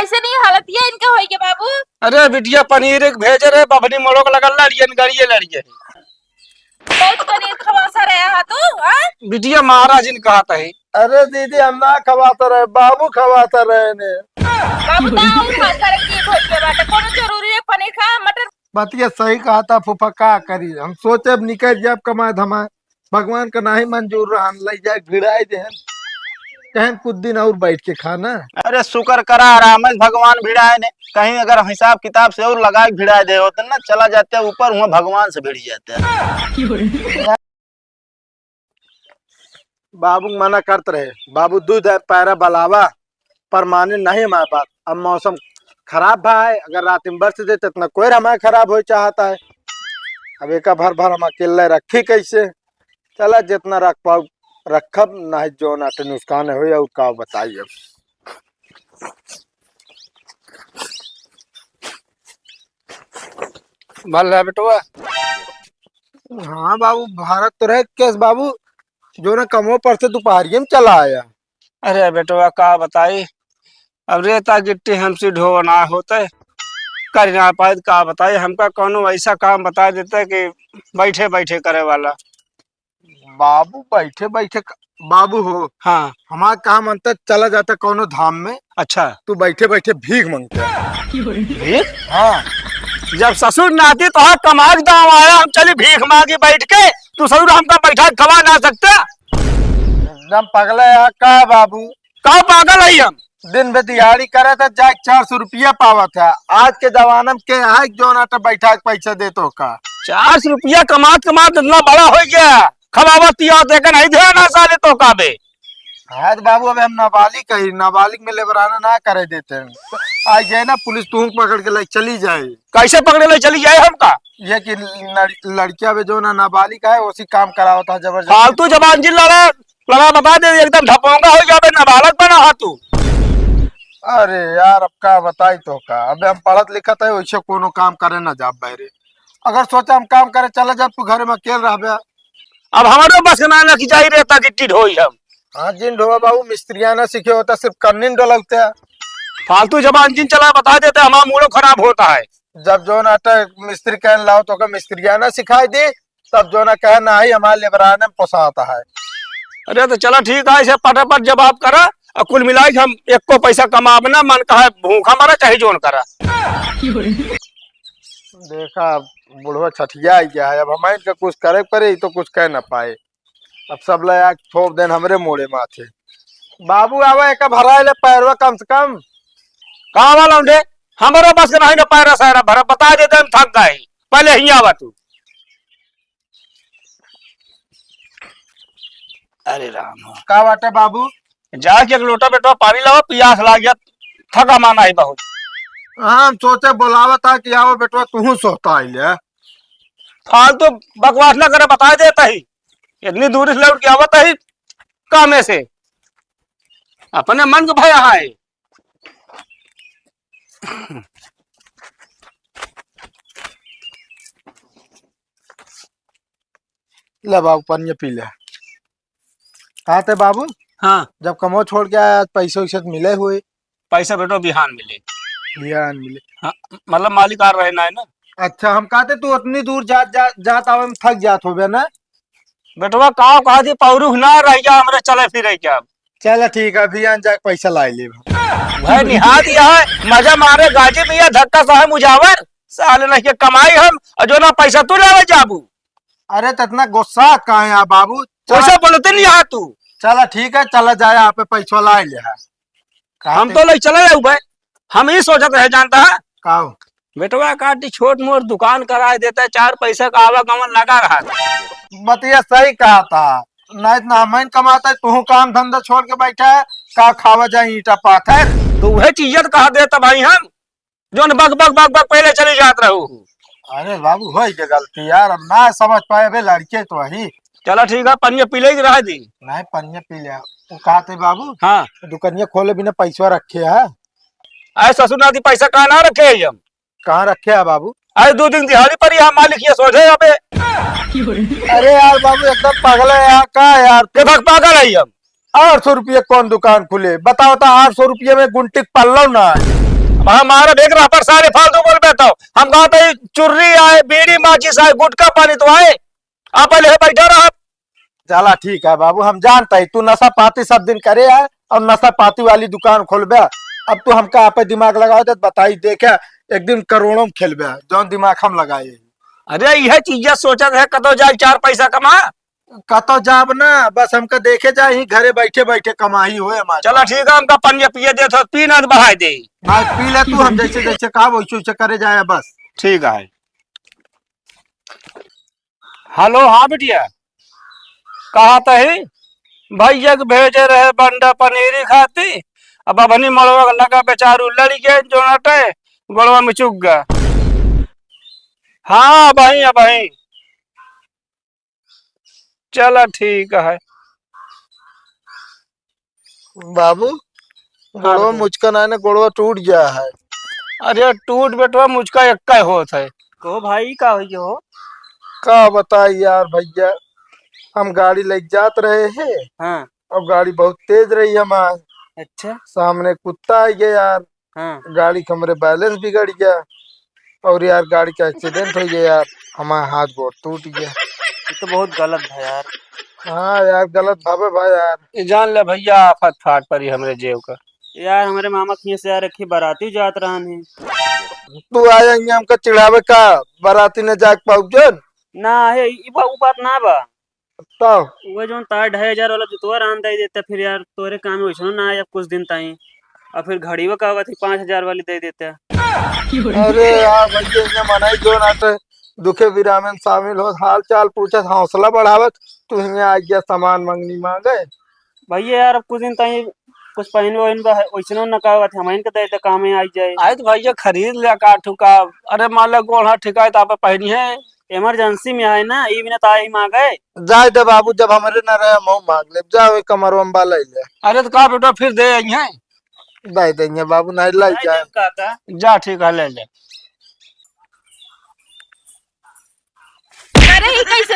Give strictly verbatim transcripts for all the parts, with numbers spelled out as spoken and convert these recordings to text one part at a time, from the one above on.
ऐसे नहीं हालत ये इनके होई के बाबू। अरे बिटिया, पनीर एक भेजे रहे, बभनी मोड़ो के लगल लड़ियन, गड़िए लड़िए। बहुत पनीर खवासा रहा है तू, हाँ? बिटिया, महाराज इन कहत है। अरे दीदी, हम ना खवाता रहे, बाबू खवाता रहे ने। बाबू, तो और खा कर की होई के बाटे, कोनो जरूरी है पनीर खा, मटर? बतिया सही कहा था फूफा, का करी, हम सोचे अब निकल जाब कमाए धमाए, भगवान का नाही मंजूर रहन, लइ जाए भिड़ाई देहन, कहन कुछ दिन और बैठ के खाना। अरे शुक्र करा, आराम से भगवान भिड़ाए ने, कहीं अगर हिसाब किताब से और लगा के भिड़ाए दे होते ना, चला जाते ऊपर, हुआ भगवान से भिड़ जाते। बाबू मना करत रहे, बाबू दू दाई पैरा बलावा, पर माने नहीं हमार बात। अब मौसम खराब भा है, अगर रात में बरस दे तो इतना कोई हमार खराब हो चाहता है। अब एका भर भर हम अकेले रखी कैसे? चला जितना रख पाऊ रखब, नहीं जौन आटे नुकसान होई और का बताई अब। भल है बेटवा। हाँ बाबू, भारत तो रहे केस बाबू, जौन कमो पर से दोपहरिये में चला आया। अरे बेटवा, का बताई, अब रेता गिट्टी हमसे ढोवना होते, कर ना पाए, का बताई, हमका कौनो ऐसा काम बता देते कि बैठे बैठे करे वाला। बाबू, बैठे बैठे क-, बाबू हो। हाँ। हमार काम अंतर चला जाता कौनो धाम में। अच्छा। तू बैठे बैठे भीख मांगता। भीख? हाँ। जब ससुर नाती तो हाँ कमाई दाम आया, हम चली भीख मांगी बैठ के, तू ससुर हमका बैठा के खवा ना सकता। एकदम पगला है का बाबू? का पागल है हम? दिन भर दिहाड़ी करे था, जाके चार सौ रुपया पावत है। आज के जमाना में के है जौन आटा बैठा के पैसा दे तो का? चार सौ रुपया कमात कमात इतना बड़ा हो गया, खवावत पियावत एकर नहीं ध्यान आ साले तो का बे? हाँ तो बाबू, अब हम नाबालिग है, नाबालिग में लेबराना ना करे देते हैं। आ जाए ना पुलिस, तू पकड़ के ले चली जाए। कैसे पकड़ ले चली जाए हमका? ये कि लड़-, लड़किया बे जौन नाबालिग है, उसी काम करावत है जबरदस्ती। फालतू जबान जिन लड़ा। लगा बता दे, एकदम ढपोंगा हो जाबे, नाबालग बना हा तू। अरे यार, अब का बताई तो का, अबे हम पढ़त लिखत है, वैसे कोनो काम करे ना जाब बहरे। अगर सोचा हम काम करे चला जाब, तू घरे में अकेल रहबे। अब हमारे बस के ना, ना कि जाई रेता गिट्टी ढोई हम। हाँ, जिन ढोवा बाबू, मिस्त्रिया ना सीखे होता, सिर्फ कन्नी डोलौते। फालतू जबान जिन चला, बता देते, हमारा मूड खराब होता है। जब जौन आटा मिस्त्री कहन लाओ, तो का मिस्त्रिया ना सिखाई दे। तब जौन कहे नाही, हमारे लेबराने में पोसाता है। अरे तो चला ठीक है, इसे पटापट जवाब करा, और कुल मिलाई के हम एको पैसा कमाब ना, मन कहे भूखा मरा चाहे जौन करा। देखा, बुढ़वा छठिया आ गया है, अब हम इनका कुछ करे परे, ई तो कुछ कह ना पाए। अब सब ले आके थोप देन हमरे मोड़े माथे। बाबू आवा, एक भराए ले पैरवा कम से कम। का वाला उठे? हमारा बस के नहीं ना पैरा सैरा भरा, बता देते हम थक गए। पहले ही आवा तू। अरे राम। का बाटे बाबू? जाके एक लोटा बेटवा पानी लावा, पियास लाग गया, थका माना है बहुत। हाँ, हम सोचे बोलावा था कि आओ बेटवा, तू सोता ही ले। फालतू बकवास ना करे, बता देता ही। इतनी दूर से लौट के आवत ही, कामे से। अपने मन को भया है। ले बाबू, पनिया पी ले। कहा थे बाबू? हाँ। जब कमो छोड़ के आया, आज पैसे वैसे तो मिले हुए? पैसा बेटो बिहान मिले। बिहान मिले। हाँ, मतलब मालिक आ रहे ना है ना। अच्छा, हम कहते तू उतनी दूर जात, जात, जात आवे में थक जात होबे ना? बेटवा, काव कहा थी, पौरुख ना रह गया, हमरे चले फिरे क्या? चला ठीक है, अभी आन जाके पैसा ला लेब। भाई निहार दिया है, मजा मारे गाजी भैया, धक्का साहे मुजावर, साले नहीं के कमाई हम, और जो ना पैसा तू लेवे जाबू। अरे, तो इतना गुस्सा काहे है बाबू? चला। वैसे बोलते नहीं है तू। चला ठीक है, चला जाए, आप पैसा ला ले है। हम तो ले चले जाऊ भाई, हम ही सोचत रहे जानता है। काव? बेटवा काटी छोट मोट दुकान कराए देता है, चार पैसा का आवागमन लगा रहा है। बतिया सही कहा था, नहीं इतना हम ही कमाता है, तू काम धंधा छोड़ के बैठा है, का खावा जाए ईंटा पाथर? तो वह चीज तो कहा देता भाई हम, जो न बक बक बक बक पहले चली जात रहू। अरे बाबू, होई के गलती यार, अब ना समझ पाए, अबे लड़के तो वही। चला ठीक है, पनिया पी ले कि रह दी? नहीं, पनिया पी ले। वो कहा थे बाबू? हाँ। दुकनिया खोले बिना पैसा रखे है? अरे ससुर नाती पैसा कहाँ ना रखे है हम? कहाँ रखे है बाबू? अरे दो दिन दिहाड़ी पर ही हम मालिक ये सोझे अबे। अरे यार बाबू, एकदम पागल है यार, का यार? के भक पागल है हम? आठ सौ रुपये कौन दुकान खुले? बताओ तो, आठ सौ रुपये में गुंटी के पल्लव ना है। हमारा देख रहा पर सारे फालतू बोल बैठा हो। हम कहा था, चुर्री आए, बीड़ी माचिस आए, गुटखा पानी तो आए, आप पहले बैठा रहा। चला ठीक है बाबू, हम जानता है तू नशा पाती सब दिन करे है और नशा पाती वाली दुकान खोलबे। अब तू हमका आपे दिमाग लगावे दे, बताई देखे, एक दिन करोड़ों में खेलबे, जौन दिमाग हम लगाए। अरे यह चीजें सोचत है, कतो जाए चार पैसा कमा। कतो जाब ना, बस हमका देखे जाए, ही घरे बैठे बैठे कमाई होए हमारे। चला ठीक है, हमका पनिया पिए दे तो पी ना तो बहाए दे। भाई पी ले तू, हम जैसे जैसे कहा वैसे वैसे करे जाए बस। ठीक है। हेलो, हाँ बिटिया, कहा तही भैया के भेजे रहे बंडा पनीरी खाती, अब अबनी मड़वा लगा बेचारू लड़ गए, जो नटे गोड़वा में चुक गया। हाँ, अबही, अबही। चला ठीक है। बाबू, हाँ गोड़वा बेटवा। मुचका ना है ना, गोड़वा टूट गया है। अरे टूट बेटवा, मुचका एक का होत है। कहो भाई, का हो गया हो? का बताई यार भैया, हम गाड़ी लेके जात रहे हैं हाँ। और गाड़ी बहुत तेज रही हमार। अच्छा। सामने कुत्ता आ गया यार, हाँ। गाड़ी के हमरे बैलेंस बिगड़ गया और यार गाड़ी का एक्सीडेंट हो गया यार, हमारा हाथ गोड़ टूट गया। ये तो बहुत गलत है यार। हाँ यार, गलत भावे भाई यार। ये जान ले भैया, आफत फाट परी हमरे जेव का। यार, हमरे मामा के हियां से यार एक ही बाराती जात रहन है। तू आया हियां हमका चिढ़ावे का, बाराती ने जाके पाउजन? ना है, ई बा-, ऊ बात ना बा। तब? वो जौन तार ढाई हजार वाला जुतवा रहन दे देते, फिर यार तोरे काम में वैसनो ना आए अब कुछ दिन ताई। और फिर घड़ीवा का बात ही पाँच हजार वाली दे देते। अरे यार भैया, ये मनाई जो ना तो दुखे विरामे में शामिल होत, हाल चाल पूछत, हौसला बढ़ावत, तू हियां आ गया सामान मंगनी मांगे। भैया यार, अब कुछ दिन ताई कुछ पहनबे वहनबे है, वैसनो न का बात, हमइन के दे दे, काम में आई जाए। आए तो भैया खरीद ले का ठुका। अरे मान ले गोड़ हाथ ठिकाए तो आप पहनी है। इमरजेंसी में है ना, ई बिना तो आई मांगे। जाए दे बाबू, जब हमरे ना रहे, हम मांग ले। जाओ, एक कमरवा में बाला ले। अरे तो का बेटा, फिर दे आई है। दे देंगे बाबू, नहीं लाई जाए जाए। देब काका। जा ठीक है, ले ले। अरे, ई कैसे?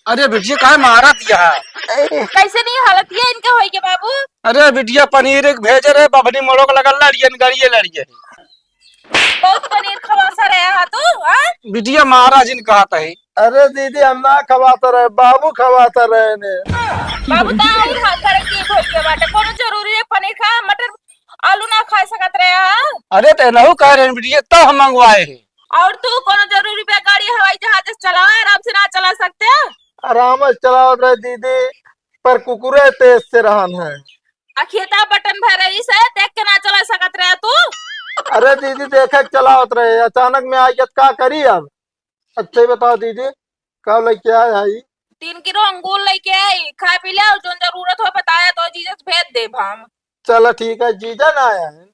अरे बिटिया, काहे मारा दिया है? कैसे नहीं हालत ये इनके होई के बाबू? अरे बिटिया, पनीर एक भेजे रहे, बभनी मोड़ो के लगल लड़ियन, गड़िए लड़िए। बहुत पनीर खवासा रहे हा तू, हाँ? बिटिया, मारा जिन कहत है। अरे दीदी, हम ना खवाता रहे, बाबू खवाता रहे ने। बाबू तो और हाथ धरे की धोई के बाटे, कोनो जरूरी है पनीर खा, मटर आलू ना खा सकत रहे हा? अरे तो एनहू कह रहे हैं बिटिया, तब हम मंगवाए हैं। और तू कोनो जरूरी पे गाड़ी हवाई जहाज से चलावा, आराम से ना चला सकते? आराम से चलावत रहे दीदी, पर कुकुरे तेज से रहन है। आ खेता बटन भर रही से देख के ना चला सकत रहे तू? अरे दीदी, देखे के चलावत रहे, अचानक में आ गया त का करी अब? अच्छा ही बताओ दीदी, का लेके आए है? तीन किलो अंगूर लेके आई, खा पी ले, और जौन जरूरत हो बताया तो जीजा से भेज देब हम। चला ठीक है, जीजा ना आया है।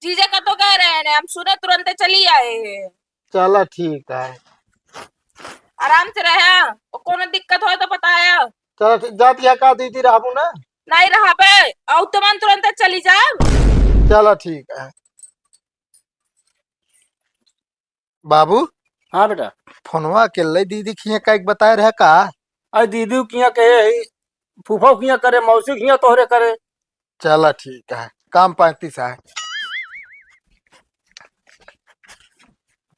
जीजा का तो कह रहे हैं, हम सुने तुरंते चली आए हैं। चला ठीक है। आराम से रहे, कोनो दिक्कत हो तो बताया। चला ठीक, जात या का दीदी रहबू ना? नहीं रहबे, और तुमन तुरंते चली जाब। चला ठीक है। बाबू। हाँ बेटा। फोनवा के ले दीदी खिया का एक बताए रहे का? अरे दीदी किया कहे है, फूफा किया करे, मौसी किया तोहरे करे। चला ठीक है, काम पैंतीस है।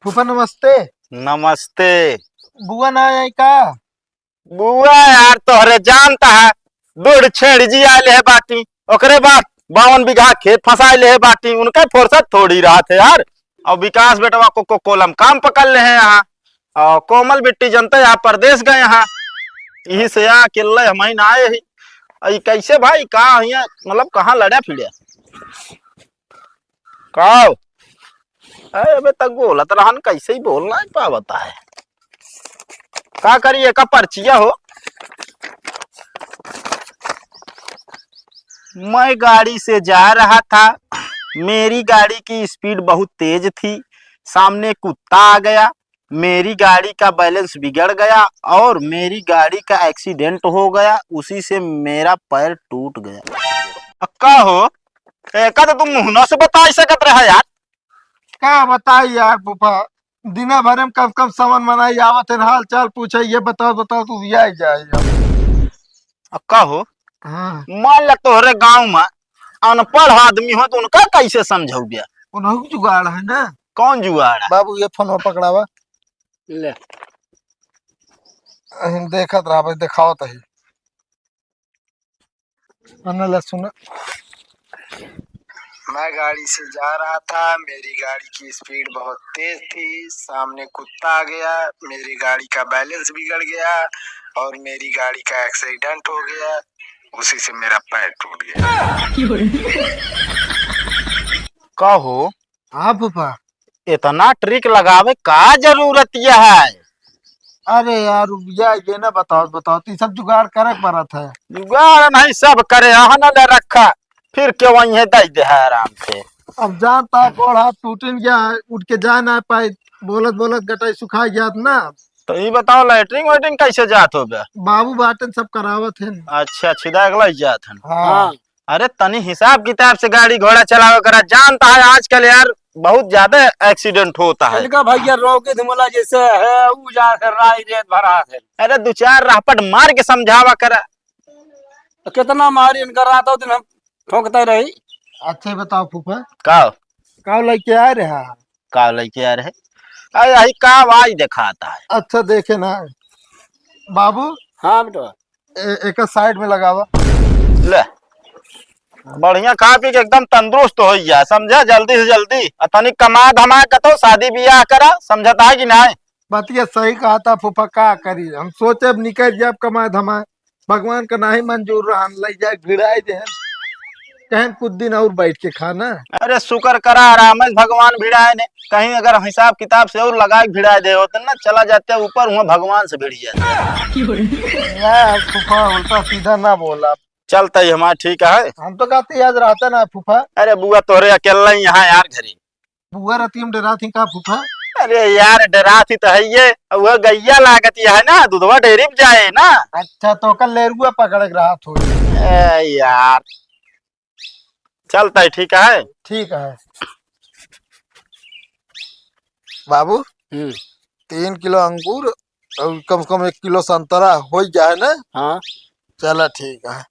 फूफा नमस्ते। नमस्ते। बुआ ना आई का? बुआ यार तोहरे जानता है, बूढ़ छेड़ जी आए ले बाटी, ओकरे बाद बावन बीघा खेत फंसाए ले बाटी, उनका फुर्सत थोड़ी रहत है यार। और विकास बेटवा को, को कोलम काम पकड़ ले हैं यहाँ, और कोमल बिट्टी जनता यहाँ परदेश गए हैं, यही से यहाँ अकेले हम ही ना आए ही। अई कैसे भाई, कहाँ हिया, मतलब कहाँ लड़ा फिड़े? का हो? अरे अबे तक बोलत रहन, कैसे ही बोलना है, का बताए? का करिए का पर्चिया हो? मैं गाड़ी से जा रहा था, मेरी गाड़ी की स्पीड बहुत तेज थी, सामने कुत्ता आ गया, मेरी गाड़ी का बैलेंस बिगड़ गया और मेरी गाड़ी का एक्सीडेंट हो गया, उसी से मेरा पैर टूट गया। अक्का हो, एका तो तुम मुहना से बताई सकत रहा यार। का बताई यार फूफा, दिना भर में कम से कम सवन मनाई आवत है, हाल चाल पूछे, ये बताओ, बताओ, तू यही जाए यार। अक्का हो, हाँ। मान ला तोहरे गाँव में अनपढ़ आदमी हो तो उनका कैसे समझौबे? उनहु के जुगाड़ है ना। कौन जुगाड़ है? बाबू, ये फोनवा पकड़ावा। ले। अहिन देखत रहा भाई, देखावत है। अन्ना ला सुना। मैं गाड़ी से जा रहा था, मेरी गाड़ी की स्पीड बहुत तेज थी, सामने कुत्ता आ गया, मेरी गाड़ी का बैलेंस बिगड़ गया और मेरी गाड़ी का एक्सीडेंट हो गया, उसी से मेरा पैर टूट गया। का हो? हाँ फूफा। इतना ट्रिक लगावे का जरूरत यह है? अरे यार, रुपया ये ना बताओ, बताओ, तो ये सब जुगाड़ करे के पड़त है। जुगाड़ नहीं सब करे, अहन ले रखा, फिर के वहीं दे दे है आराम से। अब जानता है, गोड़ हाथ टूटन गया है, उठ के जा ना पाए, बोलत बोलत गटाई सुखा गया था ना। तो ये बताओ, लैट्रिन वैट्रिन कैसे जात हो बे? बाबू बाटन सब करावत है। अच्छा, छिदा अगला ही जात है। हाँ। हाँ। अरे तनी हिसाब किताब से गाड़ी घोड़ा चलावे करा, जानता है आजकल यार बहुत ज्यादा एक्सीडेंट होता है। इनका भैया रोके धुमला जैसे है, ऊ जा से राई रेत भरा है। अरे दो चार राहपट मार के समझावा करा। तो कितना मारी इनका, रातों दिन हम ठोकते रही। अच्छा बताओ फूफा, का? का लेके आ रहा है? का लेके आ रहे? अरे यही का आवाज दिखाता है। अच्छा देखे ना बाबू। हाँ बेटा। ए-, एका साइड में लगावा। ले, बढ़िया खा पी के एकदम तंदुरुस्त हो जा, समझा, जल्दी से जल्दी। आ तनी कमा धमा के तो शादी बियाह करा, समझता है कि नहीं? बतिया सही कहा था फूफा, का करी, हम सोचे अब निकल जाए कमाए धमाए, भगवान का नहीं मंजूर रहन, ले जाए भिड़ाए देहन, कहन कुछ दिन और बैठ के खाना। अरे शुक्र करा, आराम से भगवान भिड़ाए ने, कहीं अगर हिसाब किताब से और लगा के भिड़ाए दे होते ना, चला जाते ऊपर, हुआ भगवान से भिड़ जाते। ना फूफा, उल्टा सीधा ना बोला। चलता ही हमारा ठीक है। हम तो कहते आज रहता ना फूफा। अरे बुआ तोहरे अकेला ही यहाँ यार घरे। बुआ रहती हम डरा थी का फूफा? अरे यार डरा थी तो है ये, वह गैया लागत यह है ना, दूधवा डेयरी में जाए ना। अच्छा तो कल लेरुआ पकड़ के रहा थोड़ी। ए यार चलता है ठीक है। ठीक है बाबू। हम्म। तीन किलो अंगूर और कम से कम एक किलो संतरा हो जाए ना। हाँ। चला ठीक है।